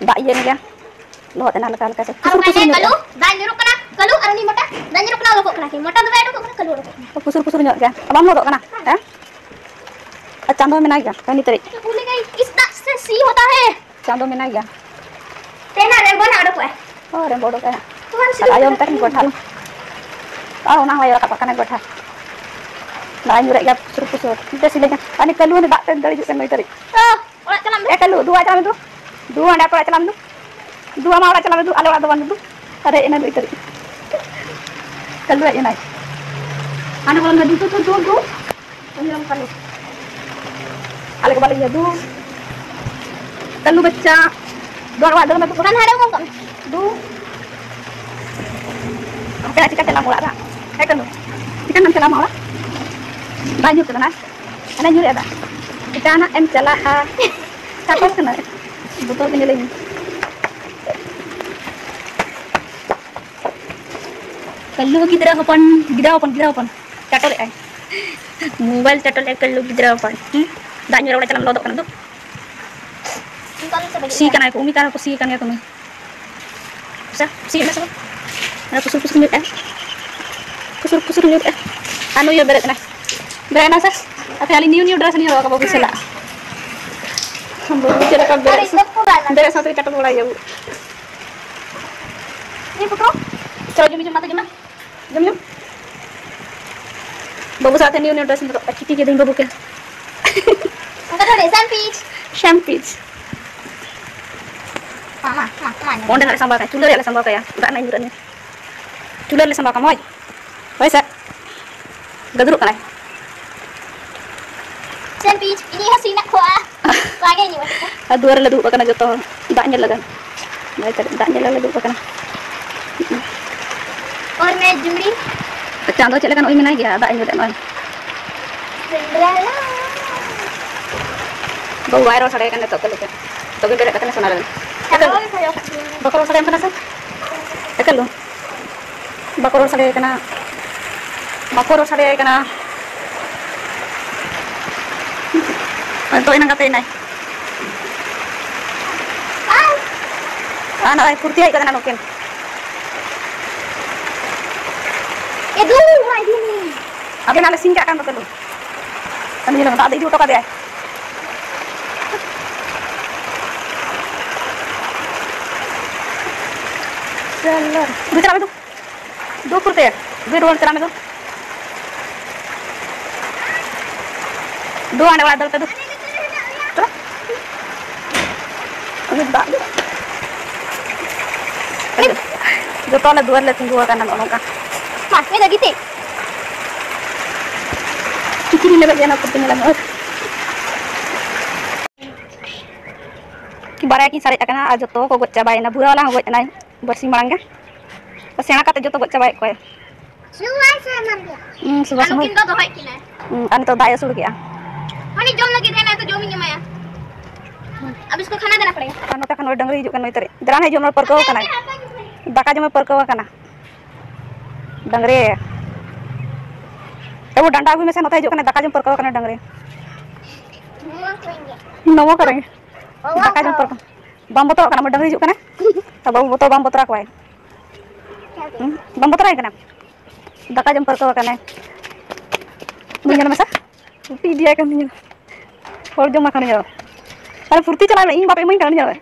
ᱫᱟᱜ ᱤᱭᱟᱹ ᱮᱱ ᱜᱮᱭᱟ, ᱞᱚᱦᱚᱫ ᱮᱱᱟ ᱦᱟᱞᱠᱟ ᱦᱟᱞᱠᱟ ᱛᱮ, ᱟᱨ ᱯᱷᱩᱥᱩᱨ ᱯᱷᱩᱥᱩᱨ ᱧᱚᱜ ᱠᱟᱹᱞᱩ, ᱜᱮ᱾ ᱫᱟᱜ ᱧᱩᱨᱩᱜ ᱠᱟᱱᱟ, ᱠᱟᱹᱞᱩ ᱟᱨ ᱩᱱᱤ ᱢᱚᱴᱟ, ᱫᱟᱜ ᱧᱩᱨᱩᱜ ᱠᱟᱱᱟ, ᱩᱰᱩᱠᱚᱜ ᱠᱟᱱᱟ, ᱢᱚᱴᱟ ᱫᱚ ᱵᱟᱭ ᱩᱰᱩᱠᱚᱜ ᱠᱟᱱᱟ, ᱠᱟᱹᱞᱩ ᱩᱰᱩᱠᱚᱜ ᱠᱟᱱᱟ᱾ ᱯᱷᱩᱥᱩᱨ ᱯᱷᱩᱥᱩᱨ ᱧᱚᱜ ᱜᱮᱭᱟ, ᱵᱟᱢ ᱞᱚᱦᱚᱫᱚᱜ ᱠᱟᱱᱟ? ᱦᱮᱸ? ᱟᱨ ᱪᱟᱸᱫᱚ ᱢᱮᱱᱟᱭ ᱜᱮᱭᱟ, ᱠᱟᱹᱦᱱᱤ ᱛᱟᱹᱨᱤᱡ᱾ ᱵᱷᱩᱞ ᱜᱮ, ᱤᱥ ᱫᱟᱜ ᱥᱮ ᱥᱤ ᱦᱚᱛᱟ ᱦᱮ᱾ ᱪᱟᱸᱫᱚ ᱢᱮᱱᱟᱭ ᱜᱮᱭᱟ᱾ ᱛᱮᱦᱮᱧ ᱦᱟᱸᱜ ᱨᱮᱱᱵᱳ ᱱᱟᱜ ᱩᱰᱩᱠᱚᱜᱼᱟᱭ᱾ ᱦᱳᱭ, ᱨᱮᱱᱵᱳ ᱩᱰᱩᱠᱚᱜᱼᱟᱭ ᱦᱟᱸᱜ᱾ ᱟᱨ ᱟᱭᱳ ᱢᱮᱛᱟ ᱠᱤᱱ ᱜᱚᱴᱷᱟ᱾ ᱟᱨ ᱚᱱᱟ ᱦᱚᱸ ᱟᱭᱳ ᱨᱟᱠᱟᱵ ᱠᱟᱱᱟ ᱜᱚᱴᱷᱟ᱾ ᱫᱟᱜ ᱧᱩᱨᱮᱫ ᱜᱮᱭᱟ ᱯᱩᱥᱩᱨ ᱯᱩᱥᱩᱨ᱾ ᱢᱤᱫᱴᱮᱡ ᱥᱤᱞᱟᱹᱭ ᱠᱟᱱᱟ᱾ ᱟᱨ ᱱᱤᱛ ᱠᱟᱹᱞᱩ ᱩᱱᱤ ᱫᱟᱜ ᱛᱮ ᱫᱟᱹᱲ ᱦᱤᱡᱩᱜ ᱠᱟᱱ ᱱᱩᱭ ᱛᱟᱹᱨᱤᱡ᱾ ᱚ, ᱚᱲᱟᱜ ᱪᱟᱞᱟᱜ ᱢᱮ᱾ ᱮ ᱠᱟᱹᱞᱩ, ᱫᱩ ᱚᱲᱟᱜ ᱪᱟᱞᱟᱜ ᱢᱮ ᱫᱩ᱾ ᱫᱩ ᱦᱟᱸᱰᱮ ᱟᱯᱮ ᱚᱲᱟᱜ ᱪᱟᱞᱟᱜ ᱢᱮ ᱫᱩ᱾ ᱫᱩ ᱟᱢᱟᱜ ᱚᱲᱟᱜ ᱪᱟᱞᱟᱜ ᱢᱮ ᱫᱩ᱾ ᱟᱞᱮ ᱚᱲᱟᱜ ᱫᱚ ᱵᱟᱝ ᱫᱩ᱾ ᱟᱨ ᱦᱮᱡ ᱮᱱᱟ ᱱᱩᱭ ᱛᱟᱹᱨᱤᱡ᱾ ᱠᱟᱹᱞᱩ ᱦᱮᱡ ᱮᱱᱟᱭ᱾ ᱦᱟᱸᱰᱮ ᱵᱚᱞᱚᱱ ᱢᱮ ᱫᱩ, ᱫᱩ, ᱫᱩ, ᱫᱩ, ᱫᱩ᱾ ᱩᱱᱤ ᱟᱢ ᱠᱟᱹᱞᱩ᱾ ᱟᱞᱮ ᱠᱚ ᱵᱟᱞᱮ ᱤᱭᱟᱹ ᱫᱩ᱾ ᱠᱟᱹᱞᱩ ᱵᱟᱪᱪᱟ᱾ ᱫᱩ ᱚᱲᱟᱜ ᱫᱟᱹᱲ ᱢᱮ ᱫᱩ᱾ ᱵᱟᱠᱷᱟᱱ ᱦᱟᱸᱰᱮ ᱩᱢᱩᱞ ᱠᱟᱜ ᱢᱮ᱾ ᱫᱩ᱾ ᱦᱟᱯᱮ ᱪᱤᱠᱟ ᱪᱟᱞᱟᱜ ᱟᱢ ᱚᱲᱟᱜ ᱫᱚ? ᱦᱮᱸ ᱠᱟᱹᱞᱩ᱾ ᱪᱤᱠᱟ ᱱᱟᱢ ᱪᱟᱞᱟᱜ ᱟᱢ ᱚᱲᱟᱜ? ᱵᱟᱭ ᱧᱩᱨ ᱠᱟᱫᱟ ᱱᱟ᱾ ᱦᱟᱱᱮ ᱧᱩᱨ ᱮᱫᱟ᱾ ᱪᱤᱠᱟ ᱱᱟᱜ ᱮᱢ ᱪᱟᱞᱟᱜᱼᱟ? ᱪᱟᱯᱚᱞ ᱠᱟᱱᱟ᱾ ᱵᱚᱛᱚᱨ ᱜᱮ ᱧᱮᱞᱮᱧ ᱢᱮ᱾ ᱠᱟᱹᱞᱩ ᱜᱤᱫᱽᱨᱟᱹ ᱦᱚᱯᱚᱱ, ᱜᱤᱫᱽᱨᱟᱹ ᱦᱚᱯᱚᱱ, ᱜᱤᱫᱽᱨᱟᱹ ᱦᱚᱯᱚᱱ᱾ ᱪᱟᱴᱚᱞᱮᱜᱼᱟᱭ᱾ ᱢᱳᱵᱟᱭᱤᱞ ᱪᱟᱴᱚᱞᱮᱜᱼᱟᱭ ᱠᱟᱹᱞᱩ ᱜᱤᱫᱽᱨᱟᱹ ᱦᱚᱯᱚᱱ᱾ ᱦᱩᱸ? ᱫᱟᱜ ᱧᱩᱨ ᱨᱮ ᱚᱲᱟᱜ ᱪᱟᱞᱟᱜ ᱞᱚᱫᱚᱜ ᱠᱟᱱᱟ ᱫᱩ᱾ ᱥᱤ ᱠᱟᱱᱟᱭ ᱠᱚ, ᱩᱢᱤ ᱠᱟᱱᱟ ᱠᱚ, ᱥᱤ ᱠᱟᱱ ᱜᱮᱭᱟ ᱠᱚ ᱱᱩᱭ᱾ ᱥᱮ, ᱥᱤ ᱢᱮ ᱥᱮ ᱵᱟᱝ? ᱟᱨ ᱯᱩᱥᱩᱨ ᱯᱩᱥᱩᱨ ᱧᱩᱨ ᱮᱜᱼᱟ᱾ ᱯᱩᱥᱩᱨ ᱯᱩᱥᱩᱨ ᱧᱩᱨ ᱮᱜᱼᱟ᱾ ᱟᱨ ᱱᱩᱭ ᱦᱚᱸ ᱵᱮᱨᱮᱫ ᱮᱱᱟᱭ᱾ ᱵᱮᱨᱮᱫ ᱮᱱᱟᱭ ᱥᱮ? ᱟᱯᱮ ᱟᱹᱞᱤᱧ new new dress ᱞᱤᱧ ᱦᱚᱨᱚᱜ ᱟᱠᱟᱫᱟ ᱵᱟᱹᱵᱩ ᱥᱟᱞᱟᱜ᱾ ᱵᱟᱹᱵᱩ ᱪᱮᱫ ᱞᱮᱠᱟ ᱵᱮᱨᱮᱫ ᱥᱟ-, ᱵᱮᱨᱮᱫ ᱥᱟᱶᱛᱮ ᱪᱟᱴᱚᱞ ᱵᱟᱲᱟᱭ ᱜᱮᱭᱟ ᱵᱟᱹᱵᱩ᱾ ᱪᱚᱞᱚ ᱡᱚᱢ ᱧᱩ ᱡᱚᱢ ᱢᱟᱛᱚ ᱡᱚᱢ ᱢᱮ᱾ ᱡᱚᱢ ᱧᱩ᱾ ᱵᱟᱹᱵᱩ ᱥᱟᱶᱛᱮ new new dress ᱤᱧ ᱦᱚᱨᱚᱜ ᱠᱟᱜᱼᱟ, ᱪᱤᱴᱤ ᱠᱮᱫᱟᱹᱧ ᱵᱟᱹᱵᱩ ᱠᱮ᱾ ᱚᱱᱠᱟ ᱫᱚ ᱥᱟᱢᱯᱤᱪ᱾ ᱥᱟᱢᱯᱤᱪ᱾ ᱢᱟ, ᱢᱟ, ᱢᱟ, ᱢᱟ, ᱧᱮᱞ ᱚᱸᱰᱮ ᱢᱮ᱾ ᱱᱟᱜ ᱞᱮ ᱥᱟᱢᱵᱟᱣ ᱠᱟᱜᱼᱟ, ᱪᱩᱞᱦᱟᱹ ᱨᱮᱭᱟᱜ ᱞᱮ ᱥᱟᱢᱵᱟᱣ ᱠᱟᱭᱟ, ᱫᱟᱜ ᱱᱟᱜ ᱧᱩᱨᱟᱹᱜ ᱱᱤᱭᱟᱹ᱾ ᱪᱩᱞᱦᱟᱹ ᱨᱮᱞᱮ ᱥᱟᱢᱵᱟᱣ ᱠᱟᱜᱼᱟ, ᱢᱚᱡᱽ᱾ ᱦᱳᱭ ᱥᱮ᱾ ᱜᱟᱹᱫᱩᱨᱚᱜ ᱠᱟᱱᱟᱭ᱾ ᱥᱟᱢᱯᱤᱪ, ᱤᱧᱤᱡ ᱦᱚᱸ ᱥᱤ ᱢᱮᱱᱟᱜ ᱠᱚᱣᱟ᱾ ᱞᱟᱜᱮ ᱧᱚᱜ᱾ ᱟᱨ ᱫᱩᱣᱟᱹᱨ ᱨᱮᱞᱮ ᱫᱩᱲᱩᱵ ᱟᱠᱟᱱᱟ ᱡᱚᱛᱚ ᱦᱚᱲ, ᱫᱟᱜ ᱧᱮᱞ ᱞᱟᱜᱟᱱ᱾ ᱫᱟᱜ ᱧᱮᱞ ᱞᱮ ᱫᱩᱲᱩᱵ ᱟᱠᱟᱱᱟ᱾ ᱚᱨ ᱢᱮ ᱡᱩᱲᱤ᱾ ᱪᱟᱸᱫᱚ ᱪᱮᱫ ᱞᱮᱠᱟ ᱱᱚᱜᱼᱚᱭ ᱢᱮᱱᱟᱭ ᱜᱮᱭᱟ, ᱫᱟᱜ ᱧᱩᱨᱮᱫ ᱱᱚᱜᱼᱚᱭ᱾ ᱥᱤᱱᱰᱨᱮᱞᱟ᱾ ᱵᱟᱹᱵᱩ ᱵᱟᱭ ᱨᱚᱲ ᱥᱟᱰᱮ ᱠᱟᱱᱟ ᱱᱤᱛᱚᱜ ᱠᱟᱹᱞᱩ ᱛᱮ᱾ ᱛᱚᱵᱮ ᱵᱮᱨᱮᱫ ᱠᱟᱛᱮ ᱥᱚᱱᱟ ᱞᱮᱱᱟ᱾ ᱪᱟᱸᱫᱚ ᱵᱟᱭ ᱥᱟᱰᱮ ᱠᱟᱱᱟ᱾ ᱵᱟᱠᱚ ᱨᱚᱲ ᱥᱟᱰᱮᱭᱟᱢ ᱠᱟᱱᱟ ᱥᱮ? ᱮ ᱠᱟᱹᱞᱩ᱾ ᱵᱟᱠᱚ ᱨᱚᱲ ᱥᱟᱰᱮᱭᱟᱭ ᱠᱟᱱᱟ᱾ ᱵᱟᱠᱚ ᱨᱚᱲ ᱥᱟᱰᱮᱭᱟᱭ ᱠᱟᱱᱟ᱾ ᱱᱤᱛᱚᱜ ᱮᱱᱟᱝ ᱜᱟᱛᱮᱭᱮᱱᱟᱭ᱾ ᱟᱨ ᱱᱚᱜᱼᱚᱭ ᱯᱷᱩᱨᱛᱤ ᱦᱮᱡ ᱠᱟᱱᱟ ᱱᱩᱠᱤᱱ᱾ ᱮ ᱫᱩ, ᱱᱚᱣᱟ ᱤᱫᱤ ᱢᱮ᱾ ᱟᱵᱮᱱᱟᱜ ᱞᱮ ᱥᱤᱧ ᱠᱟᱜ ᱠᱟᱱ ᱫᱚ ᱠᱟᱹᱞᱩ᱾ ᱠᱟᱹᱞᱩ ᱧᱮᱞ ᱢᱮ, ᱫᱟᱜ ᱫᱚ ᱤᱫᱤ ᱦᱚᱴᱚ ᱠᱟᱫᱮᱭᱟᱭ᱾ ᱫᱩ ᱪᱟᱞᱟᱜ ᱢᱮ ᱫᱩ᱾ ᱫᱩ ᱯᱷᱩᱨᱛᱮ᱾ ᱫᱩ ᱨᱩᱣᱟᱹᱲ ᱪᱟᱞᱟᱜ ᱢᱮ ᱫᱩ᱾ ᱫᱩ ᱦᱟᱸᱰᱮ ᱚᱲᱟᱜ ᱫᱟᱹᱲ ᱯᱮ ᱫᱩ᱾ ᱪᱚᱞᱚ᱾ ᱩᱱᱤ ᱫᱟᱜ ᱫᱚ᱾ ᱡᱚᱛᱚ ᱞᱮ ᱫᱩᱣᱟᱹᱨ ᱞᱮ ᱛᱤᱸᱜᱩ ᱟᱠᱟᱱᱟ ᱱᱚᱜᱼᱚ ᱱᱚᱝᱠᱟ᱾ ᱢᱟ, ᱢᱤᱫ ᱫᱷᱟᱣ ᱜᱤᱛᱤᱡ᱾ ᱠᱤᱪᱨᱤᱡ ᱞᱮᱵᱮᱫ ᱜᱮ ᱚᱱᱟ ᱠᱚ ᱧᱮᱞ ᱧᱟᱢᱚᱜᱼᱟ᱾ ᱵᱟᱨᱭᱟ ᱠᱤᱱ ᱥᱟᱨᱮᱡ ᱟᱠᱟᱱᱟ ᱟᱨ ᱡᱚᱛᱚ ᱠᱚ ᱜᱚᱡ ᱪᱟᱵᱟᱭᱮᱱᱟ᱾ ᱵᱷᱩᱨᱟᱹ ᱵᱟᱞᱟ ᱦᱚᱸ ᱜᱚᱡ ᱮᱱᱟᱭ ᱵᱟᱨᱥᱤᱧ ᱢᱟᱲᱟᱝ ᱜᱮ᱾ ᱥᱮᱬᱟ ᱠᱟᱛᱮ ᱡᱚᱛᱚ ᱜᱚᱡ ᱪᱟᱵᱟᱭᱮᱫ ᱠᱚᱣᱟᱭ᱾ ᱥᱩᱵᱷᱟᱥ ᱮ ᱮᱢᱟᱱ ᱜᱮᱭᱟ᱾ ᱦᱩᱸ, ᱥᱩᱵᱷᱟᱥ ᱟᱨ ᱦᱚᱸ᱾ ᱱᱩᱠᱤᱱ ᱫᱚ ᱫᱚᱦᱚᱭᱮᱫ ᱠᱤᱱᱟᱭ᱾ ᱦᱩᱸ, ᱟᱨ ᱱᱤᱛᱚᱜ ᱫᱟᱜ ᱮ ᱟᱹᱥᱩᱲ ᱠᱮᱜᱼᱟ᱾ ᱦᱟᱹᱱᱤ ᱡᱚᱢ ᱞᱟᱹᱜᱤᱫ ᱦᱮᱡ ᱮᱱᱟᱭ, ᱛᱚ ᱡᱚᱢᱤᱧ ᱮᱢᱟᱭᱟ᱾ ᱟᱵ ᱤᱥᱠᱳ ᱠᱷᱟᱱᱟ ᱫᱮᱱᱟ ᱯᱟᱲᱮᱜᱟ᱾ ᱟᱨ ᱱᱚᱛᱮ ᱠᱷᱚᱱ ᱱᱩᱭ ᱰᱟᱹᱝᱨᱤ ᱦᱤᱡᱩᱜ ᱠᱟᱱᱟ, ᱱᱩᱭ ᱛᱟᱹᱨᱤᱡ᱾ ᱫᱮᱞᱟ ᱱᱩᱭ ᱡᱚᱢ ᱨᱮ ᱯᱟᱹᱨᱠᱟᱹᱣ ᱟᱠᱟᱱᱟᱭ᱾ ᱫᱟᱠᱟ ᱡᱚᱢ ᱮ ᱯᱟᱹᱨᱠᱟᱹᱣ ᱟᱠᱟᱱᱟ᱾ ᱰᱟᱹᱝᱨᱤ᱾ ᱮ ᱵᱟᱹᱵᱩ, ᱰᱟᱸᱰᱟ ᱟᱹᱜᱩᱭ ᱢᱮᱥᱮ, ᱱᱚᱛᱮ ᱦᱤᱡᱩᱜ ᱠᱟᱱᱟᱭ, ᱫᱟᱠᱟ ᱡᱚᱢ ᱯᱟᱹᱨᱠᱟᱹᱣ ᱟᱠᱟᱱᱟᱭ ᱰᱟᱹᱝᱨᱤ᱾ ᱱᱚᱣᱟ ᱠᱚᱨᱮ ᱜᱮ᱾ ᱫᱟᱠᱟ ᱡᱚᱢ ᱯᱟᱹᱨᱠᱟᱹᱣ᱾ ᱵᱟᱢ ᱵᱚᱛᱚᱨᱚᱜ ᱠᱟᱱᱟ? ᱰᱟᱹᱝᱨᱤ ᱦᱤᱡᱩᱜ ᱠᱟᱱᱟᱭ᱾ ᱛᱚ ᱵᱟᱹᱵᱩ, ᱵᱚᱛᱚᱨ ᱵᱟᱢ ᱵᱚᱛᱚᱨ ᱟᱠᱚᱣᱟᱭ? ᱦᱩᱸ? ᱵᱟᱢ ᱵᱚᱛᱚᱨᱟᱭ ᱠᱟᱱᱟ? ᱫᱟᱠᱟ ᱡᱚᱢ ᱯᱟᱹᱨᱠᱟᱹᱣ ᱟᱠᱟᱱᱟᱭ᱾ ᱩᱱᱤ ᱧᱮᱞ ᱢᱮᱥᱮ᱾ ᱩᱴᱤ ᱤᱫᱤᱭᱟᱭ ᱠᱟᱱ ᱛᱤᱧᱟ᱾ ᱦᱚᱲ ᱡᱚᱢ ᱟᱠᱟᱱ ᱜᱮᱭᱟ᱾ ᱟᱨ ᱯᱷᱩᱨᱛᱤ ᱪᱟᱞᱟᱣ ᱮᱱᱟ, ᱤᱧ ᱵᱟᱯᱮ ᱤᱢᱟᱹᱧ ᱠᱟᱱᱟ, ᱩᱱᱤ ᱧᱮᱞ ᱢᱮ᱾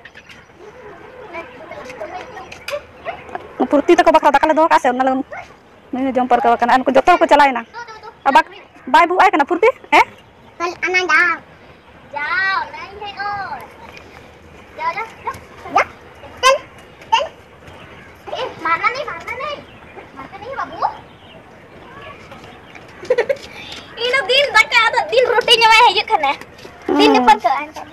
ᱯᱷᱩᱨᱛᱤ ᱛᱟᱠᱚ ᱵᱟᱠᱷᱨᱟ ᱫᱟᱠᱟ ᱞᱮ ᱫᱚᱦᱚ ᱠᱟᱜᱼᱟ ᱥᱮ, ᱚᱱᱟ ᱞᱟᱹᱜᱤᱫ ᱱᱩᱭ ᱦᱚᱸ ᱡᱚᱢ ᱯᱟᱹᱨᱠᱟᱹᱣ ᱟᱠᱟᱱᱟ᱾ ᱟᱨ ᱱᱩᱠᱩ ᱡᱚᱛᱚ ᱦᱚᱲ ᱠᱚ ᱪᱟᱞᱟᱣ ᱮᱱᱟ᱾ ᱟᱨ ᱵᱟᱠ-, ᱵᱟᱭ ᱵᱩᱜ ᱟᱭ ᱠᱟᱱᱟ ᱯᱷᱩᱨᱛᱤ, ᱦᱮᱸ? ᱠᱟᱞ ᱟᱱᱟᱱᱫᱟ᱾ ᱡᱟᱣ, ᱱᱟᱭ ᱦᱮ ᱚᱨ᱾ ᱡᱟᱣ, ᱡᱟᱣ, ᱡᱟᱣ᱾ ᱡᱟ, ᱪᱟᱞ, ᱪᱟᱞ᱾ ᱮ, ᱢᱟᱨᱱᱟ ᱱᱟᱦᱤ, ᱢᱟᱨᱱᱟ ᱱᱟᱦᱤ᱾ ᱢᱟᱨᱱᱟ ᱱᱟᱦᱤ, ᱵᱟᱵᱩ᱾ ᱤᱧ ᱫᱚ ᱫᱤᱱ ᱫᱟᱠᱟ, ᱟᱫᱚ ᱫᱤᱱ ᱨᱩᱴᱤ ᱡᱚᱢᱟᱭ ᱦᱤᱡᱩᱜ ᱠᱟᱱᱟ᱾ ᱫᱤᱱ ᱜᱮ ᱦᱩᱸ᱾ ᱯᱟᱹᱨᱠᱟᱹᱜᱼᱟ ᱮᱱᱠᱷᱟᱱ᱾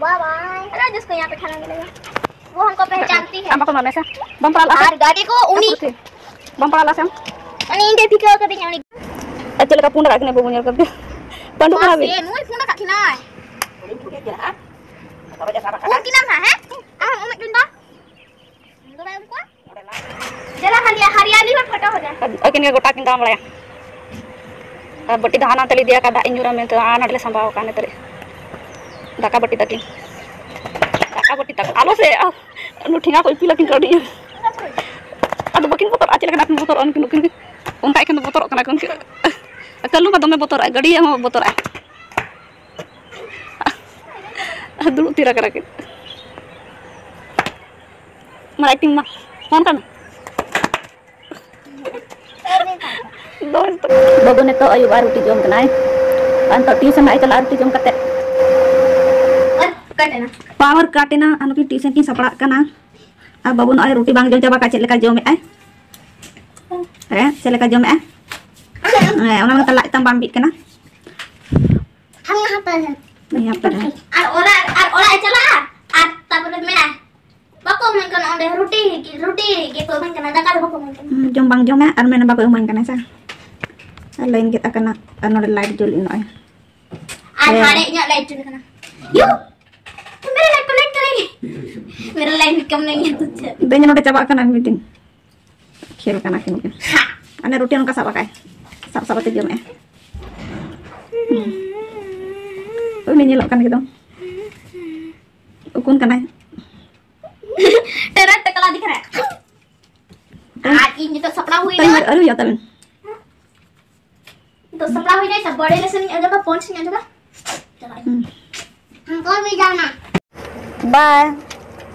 ᱵᱟᱭ ᱵᱟᱭ᱾ ᱟᱨ ᱡᱩᱥ ᱠᱚ ᱧᱟᱢ ᱯᱮ ᱠᱷᱟᱱ ᱜᱮᱞᱮ᱾ ᱟᱢ ᱵᱟᱠᱚ ᱮᱢᱟᱜ ᱢᱮ ᱥᱮ? ᱵᱟᱢ ᱯᱟᱲᱟᱜ ᱞᱟᱦᱟ ᱥᱮ? ᱟᱨ ᱜᱟᱹᱰᱤ ᱠᱚ ᱩᱱᱤ᱾ ᱵᱟᱢ ᱯᱟᱲᱟᱜ ᱞᱟᱦᱟ ᱥᱮ ᱟᱢ? ᱩᱱᱤ ᱤᱧ ᱴᱷᱮᱱ ᱴᱷᱤᱠᱟᱹ ᱠᱟᱹᱫᱤᱧᱟ ᱩᱱᱤ᱾ ᱟᱨ ᱪᱮᱫ ᱞᱮᱠᱟ ᱯᱩᱸᱰ ᱟᱠᱟᱫ ᱠᱤᱱᱟ ᱵᱟᱹᱵᱩ ᱧᱮᱞ ᱠᱟᱛᱮ? ᱯᱟᱹᱰᱩᱜ ᱠᱟᱱᱟ ᱢᱟᱥᱮ, ᱵᱤᱱ? ᱱᱩᱭ ᱯᱩᱸᱰ ᱟᱠᱟᱫ ᱠᱤᱱᱟᱭ᱾ ᱩᱱᱠᱤᱱ ᱟᱢ ᱦᱟᱸᱜ, ᱦᱮᱸ? ᱟᱢ ᱩᱢᱮᱫ ᱠᱤᱱ ᱫᱚ? ᱫᱚᱢᱮ ᱩᱱᱠᱩ? ᱪᱮᱫᱟᱜ ᱦᱟᱹᱞᱤᱭᱟ ᱦᱟᱨᱤᱭᱟᱞᱤ ᱦᱚᱸ ᱯᱷᱳᱴᱳ ᱦᱚᱸ ᱧᱟᱢ᱾ ᱟᱹᱠᱤᱱ ᱜᱮ ᱜᱚᱴᱟ ᱠᱤᱱ ᱫᱟᱬᱟ ᱵᱟᱲᱟᱭᱟ᱾ ᱟᱨ ᱵᱟᱹᱴᱤ ᱫᱚ ᱦᱟᱱᱟ ᱛᱮᱞᱮ ᱤᱫᱤᱭᱟ ᱟᱠᱟᱫ, ᱫᱟᱜ ᱤᱧ ᱧᱩᱨᱟ ᱢᱮᱱᱛᱮ, ᱟᱨ ᱱᱚᱸᱰᱮ ᱞᱮ ᱥᱟᱢᱵᱟᱣ ᱟᱠᱟᱫ ᱱᱤᱛᱚᱜ ᱨᱮ᱾ ᱫᱟᱠᱟ ᱵᱟᱹᱴᱤ ᱛᱟᱹᱠᱤᱱ᱾ ᱫᱟᱠᱟ ᱵᱟᱹᱴᱤ ᱛᱟᱠᱚ᱾ ᱟᱞᱚ ᱥᱮ, ᱟᱦ, ᱱᱩ ᱴᱷᱮᱸᱜᱟ ᱠᱚ ᱤᱯᱤᱞ ᱟᱹᱠᱤᱱ ᱠᱟᱹᱣᱰᱤ᱾ ᱟᱫᱚ ᱵᱟᱹᱠᱤᱱ ᱵᱚᱛᱚᱨᱚᱜᱼᱟ, ᱪᱮᱫ ᱞᱮᱠᱟ ᱱᱟᱜ ᱠᱤᱱ ᱵᱚᱛᱚᱨᱚᱜᱼᱟ ᱩᱱᱠᱤᱱ, ᱩᱱᱠᱤᱱ ᱜᱮ᱾ ᱚᱱᱠᱟ ᱜᱮᱠᱤᱱ ᱫᱚ ᱵᱚᱛᱚᱨᱚᱜ ᱠᱟᱱᱟ ᱠᱚ ᱩᱱᱠᱤᱱ᱾ ᱠᱟᱹᱞᱩ ᱢᱟ ᱫᱚᱢᱮ ᱵᱚᱛᱚᱨᱟᱜᱼᱟ, ᱜᱟᱹᱰᱤ ᱦᱚᱸ ᱵᱚᱛᱚᱨᱟᱜᱼᱟ᱾ ᱫᱩᱲᱩᱵ ᱛᱷᱤᱨ ᱟᱠᱟᱱᱟ ᱠᱤᱱ᱾ ᱢᱟ ᱨᱟᱭᱴᱤᱝ ᱢᱟ ᱯᱷᱳᱱ ᱠᱟᱱᱟ᱾ ᱵᱟᱹᱵᱩ ᱱᱤᱛᱚᱜ ᱟᱹᱭᱩᱵ ᱟᱨ ᱨᱩᱴᱤ ᱡᱚᱢ ᱠᱟᱱᱟᱭ᱾ ᱟᱨ ᱱᱤᱛᱚᱜ ᱴᱤᱭᱩᱥᱚᱱ ᱦᱟᱸᱜ ᱮ ᱪᱟᱞᱟᱜᱼᱟ ᱨᱩᱴᱤ ᱡᱚᱢ ᱠᱟᱛᱮ᱾ ᱯᱟᱣᱟᱨ ᱠᱟᱴ ᱮᱱᱟ᱾ ᱯᱟᱣᱟᱨ ᱠᱟᱴ ᱮᱱᱟ ᱟᱨ ᱱᱩᱠᱤᱱ ᱴᱤᱭᱩᱥᱚᱱ ᱠᱤᱱ ᱥᱟᱯᱲᱟᱜ ᱠᱟᱱᱟ᱾ ᱟᱨ ᱵᱟᱹᱵᱩ ᱱᱚᱜᱼᱚᱭ ᱨᱩᱴᱤ ᱵᱟᱝ ᱡᱚᱢ ᱪᱟᱵᱟ ᱠᱟᱜ, ᱪᱮᱫ ᱞᱮᱠᱟ ᱡᱚᱢᱮᱫ ᱟᱭ? ᱦᱮᱸ, ᱪᱮᱫ ᱞᱮᱠᱟ ᱡᱚᱢᱮᱫ ᱟᱭ? ᱦᱮᱸ, ᱚᱱᱟ ᱞᱮᱠᱟᱛᱮ ᱞᱟᱡ ᱛᱟᱢ ᱵᱟᱝ ᱵᱤᱜ ᱠᱟᱱᱟ᱾ ᱦᱟᱯᱮ᱾ ᱟᱨ ᱚᱲᱟᱜ, ᱟᱨ ᱚᱲᱟᱜ ᱮ ᱪᱟᱞᱟᱜᱼᱟ, ᱟᱨ ᱛᱟᱨᱯᱚᱨᱮ ᱢᱮᱱᱟ, "ᱵᱟᱠᱚ ᱮᱢᱟᱹᱧ ᱠᱟᱱᱟ ᱚᱸᱰᱮ, ᱨᱩᱴᱤ ᱜᱮ, ᱨᱩᱴᱤ ᱜᱮᱠᱚ ᱮᱢᱟᱹᱧ ᱠᱟᱱᱟ, ᱫᱟᱠᱟ ᱫᱚ ᱵᱟᱠᱚ ᱮᱢᱟᱹᱧ ᱠᱟᱱᱟ᱾" ᱦᱩᱸ, ᱡᱚᱢ ᱵᱟᱝ ᱡᱚᱢᱟ ᱟᱨ ᱢᱮᱱᱟ, "ᱵᱟᱠᱚ ᱮᱢᱟᱹᱧ ᱠᱟᱱᱟ ᱥᱮ?" ᱟᱨ ᱞᱟᱭᱤᱱ ᱜᱮᱫ ᱟᱠᱟᱱᱟ ᱟᱨ ᱱᱚᱰᱮ ᱞᱟᱭᱤᱴ ᱡᱩᱞ ᱮᱱ ᱱᱚᱜᱼᱚᱭ᱾ ᱟᱨ ᱦᱮᱸ᱾ ᱦᱟᱲᱮ ᱤᱧᱟᱹᱜ ᱞᱟᱭᱤᱴ ᱡᱩᱞ ᱟᱠᱟᱱᱟ᱾ ᱭᱩ! ᱢᱮᱨᱟ ᱞᱟᱭᱤᱴ ᱠᱚ ᱞᱟᱭᱤᱴ ᱠᱟᱨᱮ᱾ ᱢᱮᱨᱟ ᱞᱟᱭᱤᱴ ᱠᱟᱢ ᱱᱟᱦᱤ ᱦᱮ ᱛᱩᱡᱷᱮ᱾ ᱫᱮᱧ ᱱᱚᱰᱮ ᱪᱟᱵᱟᱜ ᱠᱟᱱᱟ ᱢᱤᱫ ᱫᱤᱱ᱾ ᱠᱷᱮᱞ ᱠᱟᱱᱟ ᱠᱤᱱ ᱱᱩᱠᱤᱱ᱾ ᱦᱟ᱾ ᱟᱨ ᱨᱩᱴᱤ ᱱᱚᱝᱠᱟ ᱥᱟᱵ ᱟᱠᱟᱭ᱾ ᱥᱟᱵ ᱥᱟᱵ ᱠᱟᱛᱮ ᱡᱚᱢᱮᱜᱼᱟᱭ᱾ ᱩᱱᱤ ᱧᱮᱞᱚᱜ ᱠᱟᱱ ᱜᱮᱫᱚ᱾ ᱩᱠᱩᱱ ᱠᱟᱱᱟᱭ᱾ ᱴᱮᱨᱮᱴ ᱴᱮᱠᱞᱟ ᱫᱤᱠᱷ ᱨᱮ᱾ ᱟᱨ ᱤᱧ ᱱᱤᱛᱚᱜ ᱥᱟᱯᱲᱟᱣ ᱦᱩᱭ ᱛᱟᱞᱮ ᱱᱟ᱾ ᱟᱹᱣᱨᱤ ᱦᱩᱭᱩᱜᱼᱟ ᱛᱟᱞᱮ᱾ ᱱᱤᱛᱚᱜ ᱥᱟᱯᱲᱟᱣ ᱦᱩᱭ ᱱᱟ, ᱥᱟᱵ ᱵᱟᱲᱮ ᱨᱮ ᱥᱮᱨᱮᱧ ᱟᱸᱡᱚᱢᱟ, ᱯᱚᱱᱪ ᱥᱮᱨᱮᱧ ᱟᱸᱡᱚᱢᱟ᱾ ᱪᱟᱞᱟᱜ ᱟᱹᱧ᱾ ᱦᱩᱸ᱾ हमको भी जाना। ᱵᱟᱭ᱾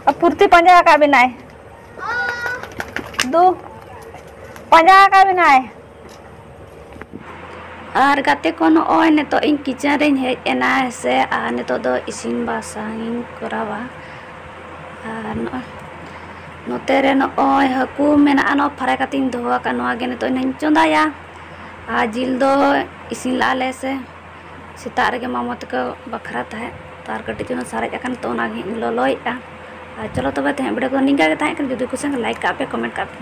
ᱟᱨ ᱯᱷᱩᱨᱛᱤ ᱯᱟᱸᱡᱟ ᱟᱠᱟᱫ ᱵᱮᱱᱟᱭ᱾ ᱫᱩ᱾ ᱯᱟᱸᱡᱟ ᱟᱠᱟᱫ ᱵᱮᱱᱟᱭ᱾ ᱟᱨ ᱜᱟᱛᱮ ᱠᱚ, ᱱᱚᱜᱼᱚᱭ ᱱᱤᱛᱚᱜ ᱤᱧ ᱠᱤᱪᱮᱱ ᱨᱤᱧ ᱦᱮᱡ ᱮᱱᱟ, ᱦᱮᱸ ᱥᱮ, ᱟᱨ ᱱᱤᱛᱚᱜ ᱫᱚ ᱤᱥᱤᱱ ᱵᱟᱥᱟᱝ ᱤᱧ ᱠᱚᱨᱟᱣᱟ᱾ ᱟᱨ ᱱᱚᱜᱼᱚᱭ ᱱᱚᱛᱮ ᱨᱮ ᱱᱚᱜᱼᱚᱭ ᱦᱟᱹᱠᱩ ᱢᱮᱱᱟᱜᱼᱟ, ᱱᱚᱣᱟ ᱯᱷᱟᱨᱟᱭ ᱠᱟᱛᱮᱧ ᱫᱚᱦᱚ ᱟᱠᱟᱫ, ᱱᱚᱣᱟ ᱜᱮ ᱱᱤᱛᱚᱜ ᱤᱧ ᱪᱚᱸᱫᱟᱭᱟ᱾ ᱟᱨ ᱡᱤᱞ ᱫᱚ ᱤᱥᱤᱱ ᱞᱟᱜᱼᱟ ᱞᱮ ᱥᱮ, ᱥᱮᱛᱟᱜ ᱨᱮᱜᱮ ᱢᱟᱢᱟ ᱛᱟᱠᱚ ᱵᱟᱠᱷᱨᱟ ᱛᱟᱦᱮᱸᱫ, ᱛᱚ ᱟᱨ ᱠᱟᱹᱴᱤᱡ ᱪᱩᱞᱩᱝ ᱥᱟᱨᱮᱡ ᱟᱠᱟᱱ, ᱛᱚ ᱚᱱᱟ ᱜᱮ ᱞᱚᱞᱚᱭᱮᱫᱼᱟ᱾ ᱟᱨ ᱪᱚᱞᱚ ᱛᱚᱵᱮ, ᱛᱮᱦᱮᱧ ᱵᱷᱤᱰᱤᱭᱳ ᱠᱚ ᱱᱤᱝᱠᱟ ᱜᱮ ᱛᱟᱦᱮᱸ ᱠᱟᱱᱟ᱾ ᱡᱩᱫᱤ ᱠᱩᱥᱤᱭᱮᱱ ᱠᱷᱟᱱ ᱞᱟᱭᱤᱠ ᱠᱟᱜ ᱯᱮ, ᱠᱚᱢᱮᱱᱴ ᱠᱟᱜ ᱯᱮ᱾